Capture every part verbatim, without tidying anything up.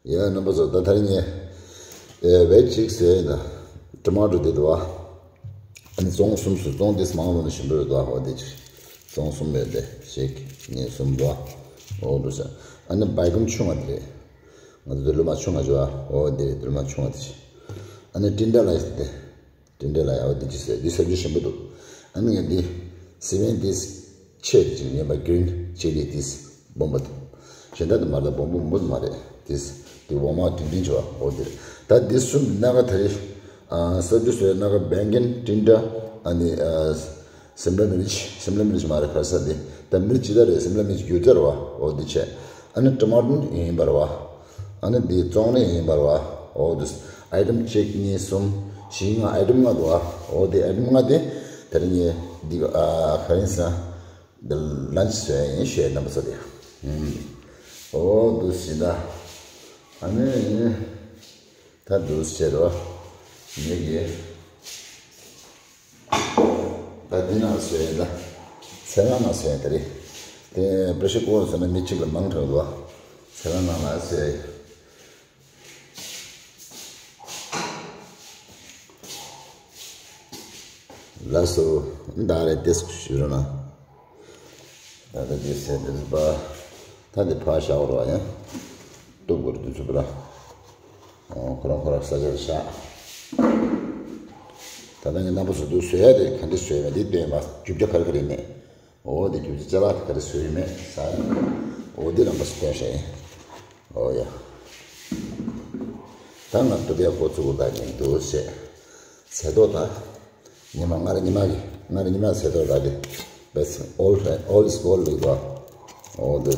ཡ་རྣམ་པ་ཚོ། ད་ད་རིང་ངས་ཨེ་བེད་ཅིག་ཟེར་ཡིན་ད། ཊོ་མ་ཊོ་དེ་འདུག་བ། ཨ་ནི་བཙོང་གསུམ་སུ་བཙོང་དེ་མང་ལོ་ནས་ཞིམ་པོ་རེད་འདུག་བ། འོ་དེ་ཅིག་བཙོང་གསུམ་མེད་དེ་ཞིག་ངས་གསུམ་འདུག་བ། འོ་འདུག་ཟེར། ཨ་ནི་བའི་གམ་ཆུང་བ་དེ་རེད། ང་ཚོ་དུ་ལུ་མ་ཆུང་བ་ཞུ་བ། འོ་དེ་རེད། དུ་ལུ་མ་ཆུང་བ་དེ་ཅིག་ཨ་ནི་ཊིན་ཊ་ལ་ཡི་དེ། དེ་འདྲ་ལ་ཡང་འདི་ཅི་ཟེར། འདི་ཟ་རྒྱུ་ཞིམ་པོ་འདུག་ཨ་ནི་ངས་འདི་སི་མེན་འདི་ཆེ་དེ་ཅིག་ཉན་པ། གི་རིན་ཅི་ལི་འདི་སྦོམ་པ་དེ། གཞན་དག་དེ་མ་རེད། སྦོམ་པོ་མོ་མ་རེད། འདི་འདི་འོ་མ་དྲིན་དྲིན་ཆེ་བ། འོ་འདི་རེད། ད་འདི་གསུམ་སྣ་ཁ་ད་རེས་ཨ་ཟ་རྒྱུ་ཟེར། སྣ་ཁ་བེང་གན། ཊིན་ཊ། ཨ་ནི་ཨ་སིམ་ལ་མི་རིཅ། སིམ་ལ་མི་རིཅ་མ་རེད། ཁ་ས་འདི་ད་མི་རིཅ་ཇི་ལྟར་རེད། སིམ་ལ་མི་རིཅ་སྒྱུ་རྩལ་བ། འོ་འདི་བྱས། ཨ་ནི་ཊོ་མ་ཊོ་ཡིན་པ་རེད་བ། ཨ་ནི་འདི་བཙོང་ནི་ཡིན་པ་རེད་བ། འོ་འདི་ཨའི་ཊམ་གཅིག་གཉིས་གསུམ་བཞི་ལྔ། ཨའི་ཊམ་ལྔ་འདུག་བ། འོ་འདི་ཨའི་ཊམ་ལྔ་དེ་ད་རིང་ངས་འདི་ཨ་ག་རེ་ཟེར་ན། འདི་ལན་ཆི་བཟོས་ཡིན་ཞུས། རྣམ་པ་ཚོ་དེ། ཨུམ། འོ་འདི་ཟིན་ད། ཨ་ནི་ད་འདི་བྱས་རོ། ངེད་ཀྱིས། ད་འདི་ནང་བཟོས་ཡིན་ད། ཚལ་སླང་ནང་བཟོས་ཡིན་ད་རེད། དེ་པེ་རེ་ཤར་ཀུ་ཀར་བཟོས་ན་མི་གཅིག་ལ་མང་དྲགས་འདུག་ཚལ་སླང་ནང་ལ་བཟོས་ཡིན། ལགས་སོ། ད་རེད། དེ་ཞུ་རོགས་གནང་། ད་ལྟ་འདི་བཟོས་འདི་ཚོ་པ། ད་འདི་ཕར་བཞག་རོགས་ཡ། གཏུབ་དགོས་རེད། འདི་ཚོ་པ་ར། ཨོ། ཁོ་རང་ཁོ་རང་ས་ཆར་བཞག་ད་ལྟ་ངས་རྣམ་པ་ཚོ་འདུག་བཟོ་ཡ་དེ་ག་འདྲ་བཟོས་མེད་འདི་སྟོན་པ། རྒྱུ་ཆ་ག་རེ་ག་རེ་མེད། འོ་དེ་རྒྱུ་ཆ་ཅ་ལག་དེ་ག་རེ་བཟོས་ཡོད་མེད་ཟ། འོ་འདི་རྣམ་པ་ཚོ་སྟོན་བཞག་ཡིན། འོ་ཡ། ད་ང་འདུག་ཡ་འགོ་བཙུགས་ད་ཉིན་འདུག་བྱས། ཚལ་ཏོག་ད། ཉི་མ་སྔར་ཉི་མ་གི་སྔར་ཉི་མ་ཚལ་ཏོག་ད་དེ། Best all, all is gold ལུགས་ད། འོ་འདི།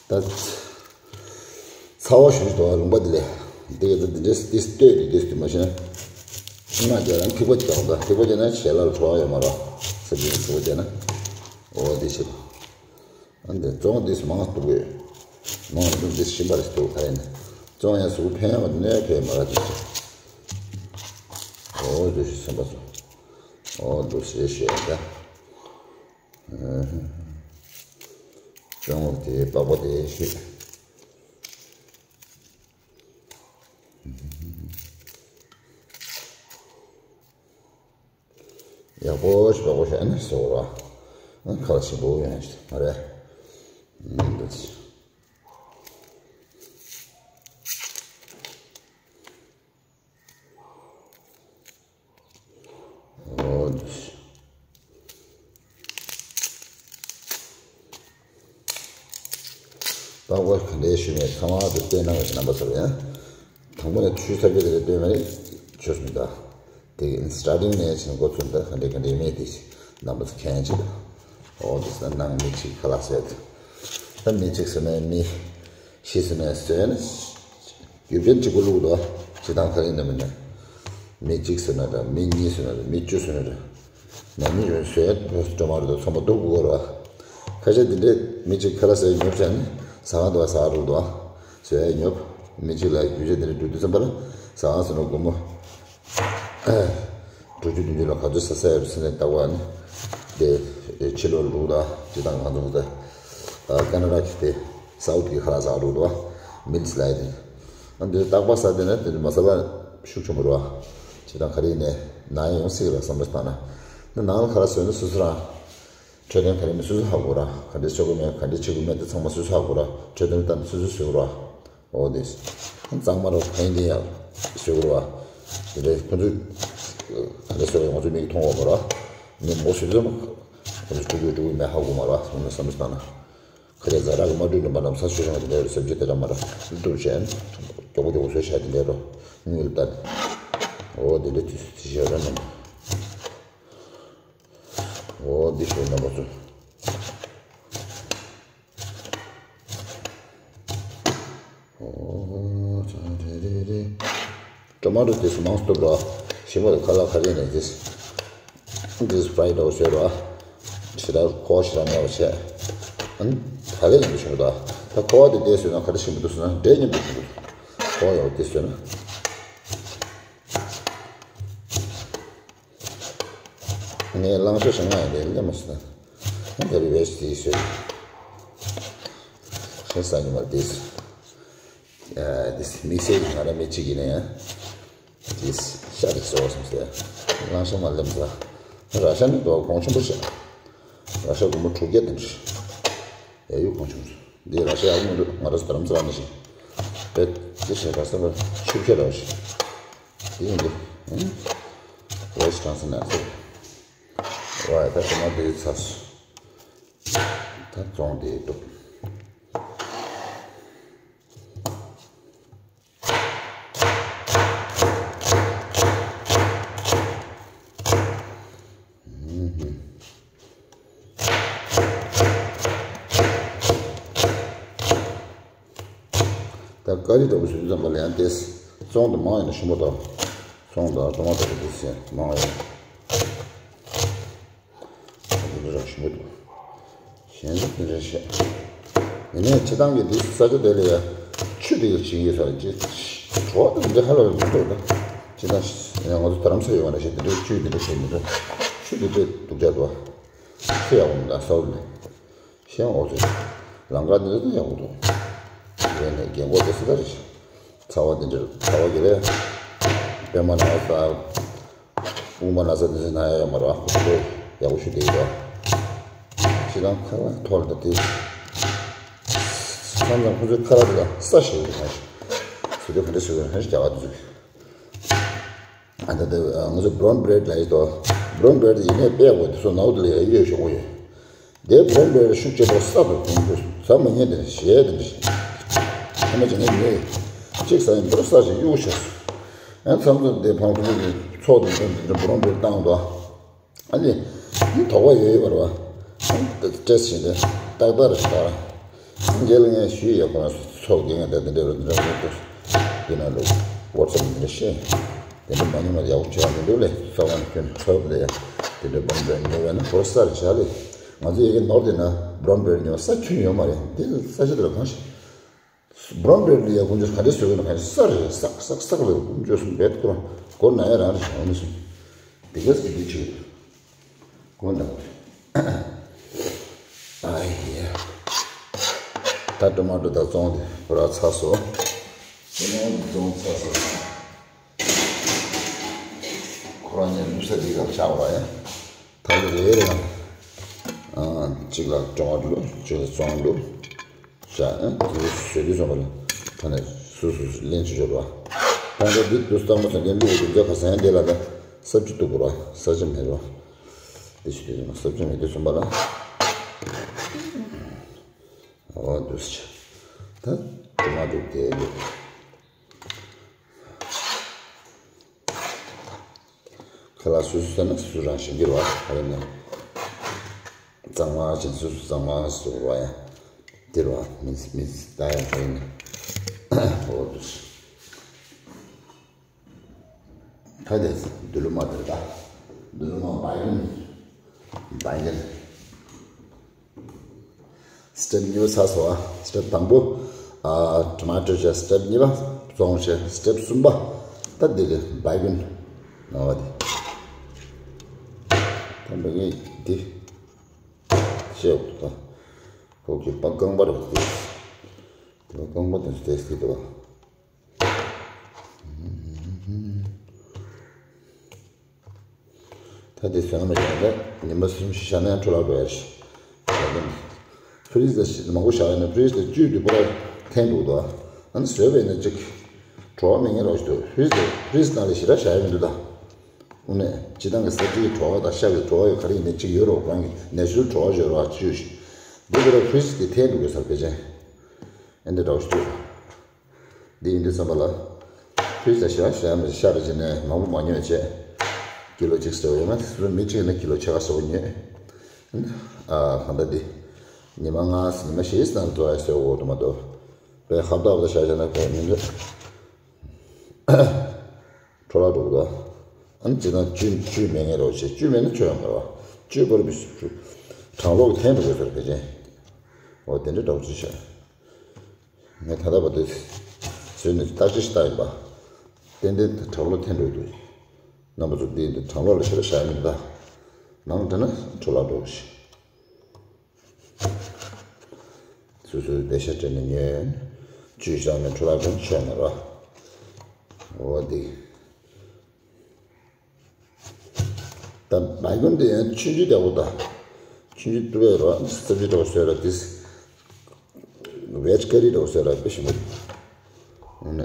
ད། ཚ་བ་ཞུ་ཞུ་དོ་ལུང་པ་འདི་ལས། འདི་ག་འདི་འདྲས་འདི་ལྟོས་འདི་འདྲས་འདི་མ་ཤེས་ན། ཤིང་ནགས་རྒྱག་རང་ཐིགས་པ་རྒྱག་འདི་ཐིགས་པ་རྒྱག་ན་ཞལ་ལག་བྲོ་བ་ཡོད་མ་རེད། ས་ཆུ་ཐིགས་པ་རྒྱག་ན། འོ་འདི་ཞིག་ཨ་འདི་བཙོང་འདི་མང་སྟུག་གོས། མང་སྟུག་འདི་ཤིང་པ་རེད་སྟུག་ག་རེ་ནི། བཙོང་ཡང་གཟུགས་ཕན་ཡང་གནོད་ཕན་མ་རེད་འདི་ཞིག་འོ་འདི་ཞིག་སེམས་པ་ཚོ། འོ་འདི་ཞིག་ཞེས་ད། སྤྱང་བོ་དེ་པགས་པ་དེ་ཤི། ཡག་པོ་ཞིག་པགས་པ་ཤི་ཨ་ནི་སོ་ར། ཨ་ཁ་ལ་ཞིམ་པོ་ཡོང་ཞིག་མ་རེད། འདི། འོ། པགས་པ་ག་འདྲའི་ཞུ་མེད་ཚང་མ་དུ་བལྟས་གནང་བའི་རྣམ་པ་ཚོར་ཡང་། དང་པོ་ནས་ཆུ་ཚ་བའི་དེ་ལས་བལྟས་མ་རེད། ཆོས་མི་གདའ། དེ་སི་ཊར་ཊིང་ནས་ཕྱིན་འགོ་ཚུགས་འདི་ག་འདྲའི་ག་འདྲའི་མེད་དེ་རྣམ་པ་ཚོ་མཁྱེན་ཅིག་འོ་དེ་ས་ནང་མི་གཅིག་ཁ་ལག་བཟོས་ད། མི་གཅིག་བཟོས་ནས་མི་ཤི་སོང་ནས་བཟོས་ནས། རྒྱུ་རྐྱེན་གཅིག་པུ་བླུགས་འདུག་སྤྱི་བཏང་ཁ་རིང་ནས་མི་ནས། མི་གཅིག་ཟེར་ན་འདྲ། མི་གཉིས་ཟེར་ན་འདྲ། མི་བཅུ་ཟེར་ན་འདྲ། ནས་མི་ཡོད་ཟེར་སྤྲོ་མ་རེད་འདུག་ཚོང་པ་སྡུག་དགོས་རེད་བ། ཁ་ཤས་འདི་འདྲས་མི་གཅིག་ཁ་ལག་ཟས་ཉོབ་བྱས་ནས་ཟ་ཁང་དུ་བ་ཟ་རུག་འདུག་ཟས་ཉོབ། མི་གཅིག་ལ་རྒྱུ་ཆ་འདི་འདྲས་འགྲོ་དུས་ཙམ་པ་ལ་ཟ་ཁང་ཟེར་ན་སྒོར་མོ། དྲུག་ཅུ་བདུན་ཅུ་ལ་ག་ཚོད་ཟ་ས་ཡོད་རེད་ཟེར་ནས་བལྟ་བ་ནི། དེ་ཕྱི་ལོགས་ལུགས་དང་སྤྱི་བཏང་གང་ཚོད་དེ། ཀ་ན་ཌ་གི་དེ་སའུ་ཐི་གི་ཁ་ལག་ཟ་རུག་འདུག་བ། མི་ལི་སི་ལའི་དེ། ཨ་འདི་རྟག་པར་ཟ་དེ་ན་དེ་མ་ས་ལ་ཤུགས་ཆེན་པོ་རེད་བ། སྤྱི་བཏང་ག་རེ་ཡིན་ནའི་ན་ཡོང་སྲིད་ལ་བསམ་བློ་བཏང་ན། ནི་ནང་ལ་ཁ་ལག་ཟོས་ན་སོ་སོ་རང་། འཕྲོད་བསྟེན་ག་རེ་མིན་སོ་སོ་ཧ་གོ་ར། ག་འདྲས་ཟ་དགོས་མེད་ག་འདྲས་བྱེད་དགོས་མེད་དེ་ཚང་མ་སོ་སོ་ཧ་གོ་ར། འཕྲོད་བསྟེན་ལྟར་སོ་སོ་བཟོས་ར། འོ་དེ། གཙང་མ་རོ་ཕན་དེ་ཡང་བཟོས་ར། དེ་འདྲའི་ཁོ་ཚོས་ག་འདྲས་བཟོས་ར་ང་ཚོ་མིག་མཐོང་བ་མ་ར། ནི་མོ་བཟོས་ཚོ་ཁོ་ཚོ་ཀྲུག་ཀྲུག་ཀྲུག་མེད་ཧ་གོ་མ་ར་སོང་ན་བསམ་བློ་བཏང་ན། ཁ་ཆེ་ཛ་དྲག་གི་མ་འགྲོ་ནི་མ་ལམ་ས་ཆུ་ཤང་དེ་འདྲ་རེད་ཟེར་རྒྱུ་དེ་འདྲ་མ་ར་ལུ་ཏུ་བྱས། མགྱོགས་པོ་མགྱོགས་པོ་བཟོས་བྱས་དེ་འདྲ་རོ། དངུལ་བཏང་། འོ་དེ་འདྲ་དུས་སུ་དེ་བྱས་ར་ནམ། འོ་འདི་ཞོ་རྣམ་པ་ཚོ། འོ་ཙང་རེ་རེ་རེ། ཊོ་མ་ཊོ་དེ་སུ་མང་སྟོབས་ར། ཞིམ་པ་དང་ཁ་ལག་ཁ་རེ་ནས་དེ། འདི་སུ་ཕ་རའི་ཌི་ར་བཟོས་ར། ཞེ་དྲག་ཁོ་ཞེ་དྲག་མེད་པ་བྱས། ཨ་ནི་ད་ལས་ཡིན་པ་ཞིམ་པོ་ད། ད་ཁོ་བ་དེ་དེ་བཟོས་ན་ག་རེ་ཞིམ་པོ་འདུག་ཟེར་ན་འབྲས་སྙོམས་པོ་ཞིམ་པོ་འདུག་ཁོ་བ་ཡོད་དེ་བཟོས་ན། ངས་གླང་ཤོག་ཞིག་མངགས་ཡོད་རེད་ལས་མ་སོང་ན། ད་རེ་བས་དེ་བཟོས། ཤ་ཟ་ཉི་མར་དེ་དེ་དམིགས་བསལ་གྱི་ང་རང་མི་གཅིག་ཡིན་ན་ཡང་དེ་ཤ་དེ་ཟོ་བསམ་སྟེ་གླང་ཤ་མ་ལེམ་ཟ། ར་ཤ་ནི་དོ་གོང་ཆེན་པོ་ཤ། ར་ཤ་སྒོར་མོ་དྲུག་བརྒྱ་དེ་འདྲ། ཡ་ཡུ་གོང་ཆུང་འདི་ར་ཤ་ཡག་མི་འདུག་ང་རང་ཚོ་རྡ་རམ་ས་ལ་ནི་ཞིག་བེད་ཅི་ཞེས་ག་ས་བར་ཆུ་ཁྱེར་ར་ཞིག་འདི་ཡིན་འདི་ཨིན་ཝེ་སི་ཊི་ཊི་རང་སི་ནས་ཚོ་བ་ད་ཁོ་ན་འདི་ཚ་སུ་ད་བཙོང་འདི་འདུག་ད་ཀ་རི་འདྲ་པོ་བཟོས་ཙམ་པ་ལ་ཡང་ཏེས་བཙོང་དུ་མང་ཡིན་ན་ཞིམ་པོ་དང་བཙོང་དང་ཊོ་མ་ཊོ་དེ་ཚོ་མང་ཡོད། འདི་འདྲ་ཞིམ་པོ་འདུག་གཞན་ཟིག་དེ་འདྲ་བཤད། ཡིན་ནའི་སྤྱི་བཏང་གི་འདི་ས་ཆ་དེ་ལ་ཡ་ཆུ་དེ་ལ་བྱིན་གྱི་ས་ཅི་གྲོགས་དེ་འདྲ་ཧ་ལ་མི་འདུག་ད་སྤྱི་བཏང་ང་ཚོ་རྡ་རམ་ས་ཡོད་པ་འདྲ་བཤད་དེ་འདྲའི་ཆུ་དེ་འདྲ་བཤད་མི་འདུག་ཆུ་དེ་དཔེ་སྡུག་ཅག་འདུག་ཆུ་ཡག་པོ་མི་འདུག་ས་འོག་ལ། གཞན་འོ་ཚོད། ལམ་ཁ་འདི་ཚོ་ཡག་པོ་འདུག་ཡོད་ནས་རྒན་གོག་དེ་སུ་ད་རེད། ཚ་བ་འདི་འདྲ་ཚ་བ་གི་རེད། པད་མ་ན་ཚ། དཔུང་པ་ན་ཚ་འདི་ཚོ་ན་ཡ་ཡོད་མ་རེད་བ། ཁོ་ཚོ་ཡག་པོ་ཞུ་བསྡད་ཡོད། ཁྱེད་རང་ཁ་ལག་ཐོག་ལ་དེ། ཁ་ལག་ཁོ་ཚོའི་ཁ་ལག་དེ་ལ་ས་ཞེས་ཡོད་མ་རེད། ཟེར་དུས་ག་འདྲ་ཟེར་དགོས་རེད་རྒྱ་གར་དེ་ཚོས། ཨ་ད་ལྟ་ང་ཚོ་བྷི་རའུན་བྷི་རེཌ་ལབ་ཡོད་དོ། བྷི་རའུན་བྷི་རེཌ་ཡིན་ནའི་དཔེ་ཡག་པོ་འདུག་སོ་ནའུ་དེ་ལ་ཡ་གཡོས་ཞོག་གོ་ཡོད། དེ་བྷི་རའུན་བྷི་རེཌ་ཤུགས་ཆེ་པོ་ས་དང་དུང་དུ་ཟ་མ་ཉན་དེ་ཞེས་དེ་འདྲ་ཞིག་ཐ་མ་ཅིག་ནས་ཉོས། གཅིག་ཟ་ཡིན་འདུག་ས་ཞིག་གཡུག་ཤོག་ཨ་ནི་མཚམས་མཚམས་དེ་ཕང་ཕུ་གི་ཚོགས་དང་དེ་འདྲ་བྷི་རའུན་བྷི་རེཌ་བཏང་དོ། ཨ་ནི། ཨ་ནི་དོགས་པ་ཡོད་ཡོད་པ་རེད་བ། ཨ་ནི་སྤྲད་བཞིན་དུ་ཏག་ཏག་རེད་ཤག་ཨ་ནི་རྗེས་ལ་ངས་ཞུས་ཡོད་ཁོ་རང་ཚོ་ཚོགས་དགེ་རྒན་དང་དེ་འདྲ་རུ་འདི་འདྲ་མི་འདུག་དེ་ནང་ལ་ཝ་ཊི་སེབ་འདི་འདྲ་བཤད། དེ་འདྲ་མ་ཉམས་པ་ཡག་པོ་བྱེད་ཡག་མི་འདུག་ལས་ཚོགས་ཁང་ཁྱོན་ཚོགས་དེ་ཡ་དེ་འདྲ་བྷི་རའུན་བྷི་རེཌ་ཉོ་བས་ན་ཧོར་ས་རེད་ཤག་ལས། ང་ཚོ་ཡ་གི་ནོར་དེ་ན་བྷི་རའུན་བྷི་རེཌ་ཉོ་ས་ཁྱོན་ཡོད་མ་རེད། འདི་ས་ཆ་དེ་ལ་གང་ཤེས། བྷི་རའུན་བྷི་རེཌ་ལ་ཡ་དཀོན་མཆོག་ག་འདྲས་བཟོས་ཡོད་ན་ག་འདྲས་སག་རེད་སག་སག་སག་ལ་དཀོན་མཆོག་གསུམ་བེད་ཁོ་རང་སྒོ་ན་ཡ་རང་རེད་ཞང་ནི་སུ། དེ་ག་སི་དེ་ཆེ་སྒོ་ན། ཨ་ཡ། ད་ཊོ་མ་ཊོ་ད་བཙོང་དེ་པུ་ར་ཚ་སོ། ཊོ་མ་ཊོ་བཙོང་ཚ་སོ། ཁོ་རང་ཉིད་ལུག་ས་དེ་ག་ཆགས་པ་ཡ། ད་ལོ་རེ་རེ་ཡང་། གཅིག་ལ་ཀྲོང་ཨ་ལུ་གཅིག་ལ་བཙོང་ལུ། བྱ་ཨ་དེ་ཚོ་བཟོས་དུས་ཙམ་པ་ལ་ད་ནས་སུ་སུ་སུ་ལེན་ཆོག་ཆོག་ར། ད་ལྟ་འདི་དུས་སྟག་མོ་ཟ་མཁན་ལུག་དུམ་བརྒྱ་ཁ་སང་དེ་ལ་ད་ས་བཅུ་གཏུག་དགོས་ར་ས་ཆ་མེད་ར། དེ་ཞུ་དུས་ཙམ་པ་ས་བཅུ་མེད་དུས་ཙམ་པ་ལ། ཨོ་དུས་ཆ། ད་དུ་མ་འདུག་དེ་འདུག་ཁ་ལག་སོ་སོ་ཟ་ན་སོ་སོ་རང་བཞིན་གྱི་རེད་བ། ཧ་ལས་ནས། གཙང་མ་བྱས་སོ་སོ་གཙང་མ་སོ་རེད་བ་ཡ། དེ་རེད་བ་མི་མི་ད་ཡང་ཧ་ལས་ནས། འོ་དུ། ད་དེ་དུ་ལུ་མ་དེ་རེད་ད། དུ་ལུ་མ་བའི་གིན། བའི་གིན། སི་ཊེབ་གཉིས་པ་ཚར་སོང་ཨ། སི་ཊེབ་དང་པོ། ཨ་ཊོ་མ་ཊོ་བྱས། སི་ཊེབ་གཉིས་པ་བཙོང་བྱས། སི་ཊེབ་གསུམ་པ། ད་འདི་ལས་བའི་གིན་ནང་བ་འདི། ད་འདི་ངས་འདི་བཤད་འོག་ཏུ་ད་ཁོ་གི་པ་རྐང་པ་རེད་འདི། དེ་པ་རྐང་པ་དང་དེ་སི་ཏི་དེ་བ། ད་དེ་ཟེར་ན་མི་ཡོང་ད་ཉི་མ་གསུམ་བཞི་བཞག་ན་ཡང་འཕྲོ་བརླག་འགྲོ་ཡ་རེད། ཕི་རིཇ་ལ་མང་པོ་བཞག་ཡོད་ན་ཕི་རིཇ་ལ་བཅུད་དུས་པོ་ར་འཐེན་འདུག་ད། ཨ་ནི་བཟོས་པས་ན་ཅིག་བྲོ་བ་མེད་མཁན་རོགས་ཞིག་འདུག་ཕི་རིཇ་ལ་ཕི་རིཇ་ནང་ལ་ཞེ་དྲག་བཞག་ཡོད་མི་འདུག་ད། དངོས་གནས་སྤྱི་བཏང་གི་ས་ཁྲིའི་བྲོ་བ་དང་ཤ་བའི་བྲོ་བ་ཡོད་ག་རེ་ཡིན་ནའི་ཅིག་ཡོད་རོགས་རང་གི་ནེ་ཆུ་རལ་བྲོ་བ་ཡོད་རོགས་བཅུད་ཞིག་འདི་པོ་ར་ཕི་རིཇ་དེ་འཐེན་འདུག་གི་སར་ཕལ་ཆེར་ཨེ་འདི་འདྲ་བོ་ཞིག་འདུག་འདི་ཡིན་དུས་ཙམ་པ་ལ། ཕུལ་ས་ཤ་ཤ་མི་ཤ་རེ་བྱས་ནས་མང་པོ་མ་ཉོས་བྱས། ཀི་ལོ་གཅིག་ཟེར་བ་ཡོད་མ་རེད། མི་གཅིག་ནི་ཀི་ལོ་ཕྱེད་ཀ་ཟེར་བ་ཉོས། ཨ་གང་ལྟར་འདི། ཉི་མ་ལྔ་ཉི་མ་བཞི་ཙམ་འགྲོ་ཡ་ཟེར་བ་འོ་དུ་མ་གཏོགས། པའི་ཧབ་ཏ་ཧབ་ཏ་ཤ་ཤ་ན་པའི་མི་འདུག་འཕྲོ་བརླག་འགྲོ་གི་འདུག་ཨ་ནི་ཇི་ལྟར་བཅུད་བཅུད་མེད་ངེས་རོགས་བྱེད། བཅུད་མེད་ན་ཆོས་ཡང་མེད་པ། བཅུད་པར་བི་གྲང་གློག་གི་འཐེན་འགྲོ་དགོས་ཟེར་ཕལ་ཆེར། འོ་དེ་འདྲ་འདྲ་བོ་ཅིག་བྱས། ངས་ད་ལྟ་བར་དུ་བཟོས་ནས་བརྟག་དཔྱད་ཞིག་བཏང་ཡིན་པ། ཏན་ཏན་དྲག་གློག་འཐེན་འགྲོ་གི་འདུག་རྣམ་པ་ཚོ་འདི་འདི་གྲང་གློག་ལ་ཞེ་དྲག་བཞག་མི་འདུག་ནང་འདྲ་ན་འཕྲོ་བརླག་འགྲོ་གི་ཞིག་སོ་སོའི་བདེ་ཤ་སྤྲད་ནས་ཉོས། བཅུད་བཞག་ནས་འཕྲོ་བརླག་ཀུན་ཆོད་ནས་རོ། འོ་འདི། ད་བའི་གོན་དེ་ཡང་ཆུང་ཆུང་ལྟ་བུ་ད། ཆུང་ཆུང་ཏུ་བས་རོ། སྲིབ་ཅིག་འདྲ་བོ་བཟོས་ལ་དེ། བེཇ་ཀ་རི་འདྲ་བོ་བཟོས་ལ་དཔེ་ཞིམ་པོ། འོ་ནས།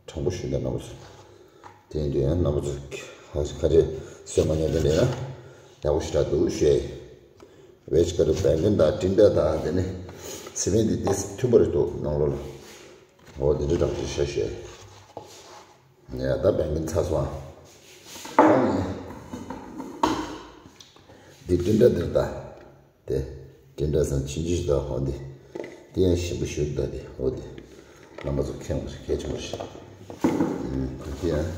དྲང་པོ་ཞུས་ན་རྣམ་པ་ཚོ། དེ་ཡིན་དུས་ཡང་རྣམ་པ་ཚོ་ཁ་ཁ་ཅིག་སོན་མ་ཉན་དེ་འདྲ་ཡིན་ན་ཡག་པོ་ཞེ་དྲག་འདུག་ཞུ་ཡ་ཡིན། བེཇ་ཀ་རི་བའི་གོན་དང་ཏིན་ཏྲ་དང་དེ་ནི་སི་མེན་དེ་དེ་མཐུན་པ་རེད་འདུག་ནང་ལོགས་ལ། འོ་དེ་འདྲ་འདྲ་པོ་ཞིག་ཤ་ཞུ་ཡ་ཡིན། ཡ་ད་བའི་གོན་ཚར་སོང་ཨ། འདི་ཏིན་ཏྲ་འདིར་ད། དེ། ཏིན་ཏྲ་སང་ཕྱིན་ཅི་ཞིག་ད་ཧོ་འདི། དེ་ཡང་ཞིམ་པོ་ཞུགས་ད་དེ་ཧོ་དེ། རྣམ་པ་ཚོ་ཁྱེད་མོ་ཁྱེད་ཆུང་མོ་ཞིག་དེ་ཡང་།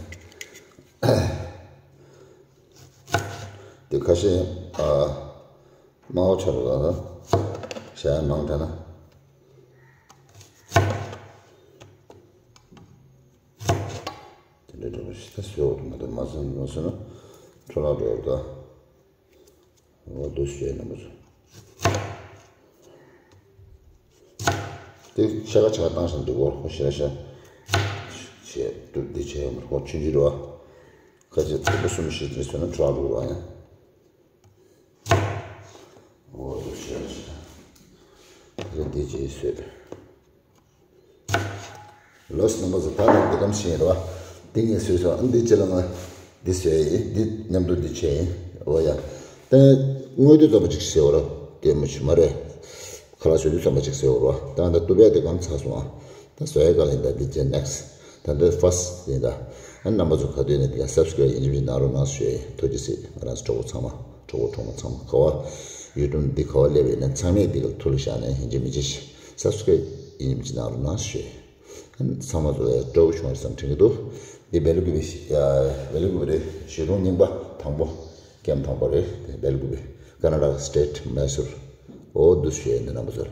དེ་ཁ་ཤས་ཨ། དམར་པོ་ཆགས་པ་ལ་ཞྭ་ཡང་མང་དྲགས་ན། དེ་འདྲ་འདྲ་པོ་ཞིག་ད་བཟོས་འོ་དུ་མ་དུ་མ་བཟོས་མ་བཟོས་ན་འཕྲོ་བརླག་འགྲོ་བ་ད། འོ་འདུག་བཤད་ན་མ་བཟོ། དེ་ཕྱེད་ཀ་ཕྱེད་ཀ་བཏང་ཞིང་འདུག་གོ་ཧོ་ཤ་ཤ། བྱས་དུ་འདི་བྱས་ཡོང་བར་ཧོ་ཆུང་ཆུང་རེད་བ། ཁ་ཆེ་དུ་པོ་གསུམ་བཞི་ཙམ་བཟོས་ན་འཕྲོ་བརླག་འགྲོ་བ་ཡང་། འོ་འདུག་བཤད་ཤ། དེ་འདི་བྱས་བཟོས། ལོས་རྣམ་པ་ཚོ་ད་ལྟ་འདི་གམ་ཤེས་རོ། འདི་ངས་བཟོས་སོང་། འདི་ཅི་ལ་ང་འདི་བཟོས་ཡིན། འདི་མཉམ་དུ་འདི་བྱས་ཡིན། འོ་ཡ། ད་དངོས་དུས་ཙམ་པ་ཅིག་བཟོས་བ་རོ། དེ་མི་ཆུ་མ་རེད། ཁ་ལག་བཟོས་དུས་ཙམ་པ་ཅིག་བཟོས་བ་རོ། ད་ད་ཏུ་བས་འདི་གམ་ཚར་སོང་ཨ། ད་བཟོ་ཡ་ག་ལ་ཡིན། ད་འདི་བྱས་ནེག་སི་ད་འདི་ཕར་སི་ཊི་ཡིན་ད། ཨ་རྣམ་པ་ཚོ་ག་དུས་ནས་འདི་ག་སབ་སི་ཀ་རེབ་ཡིན་གཅིག་མིན་གཅིག་གནང་རོགས་གནང་ཞུ་ཡ་ཡིན། ཐུགས་རྗེ་ཆེ། ང་རང་ཚོ་གྲོགས་པོ་ཚང་མ་གྲོགས་པོ་གྲོགས་མོ་ཚང་མ་ག་བ་ཡུ་ཊུབ་འདི་ག་བ་སླེབས་ཡིན་ན་ཚང་མས་འདི་ག་ཐུགས་ལ་བཞག་ནས་ཡིན་གཅིག་མིན་གཅིག་སབ་སི་ཀ་རེབ་ཡིན་གཅིག་མིན་གཅིག་གནང་རོགས་གནང་ཞུ་ཡ་ཡིན། ཚང་མ་ཚོ་ལ་སྤྲོ་པོ་བྱུང་བ་བསམ་དྲན་གྱི་འདུག་འདི་བེ་ལི་ཀུ་པེ་ཤི་ཡ་བེ་ལི་ཀུ་པེ་རེད། ཞེ་སྒྲུང་རྙིང་པ་དང་པོ་ཀེམ་དང་པོ་རེད། དེ་བེ་ལི་ཀུ་པེ་ཀར་ནཱ་ཊ་ཀ་སི་ཊེ་ཊི་མེ་སུར། འོ་འདུག་ཞུ་ཡ་ཡིན། འདི་རྣམ་པ་ཚོར།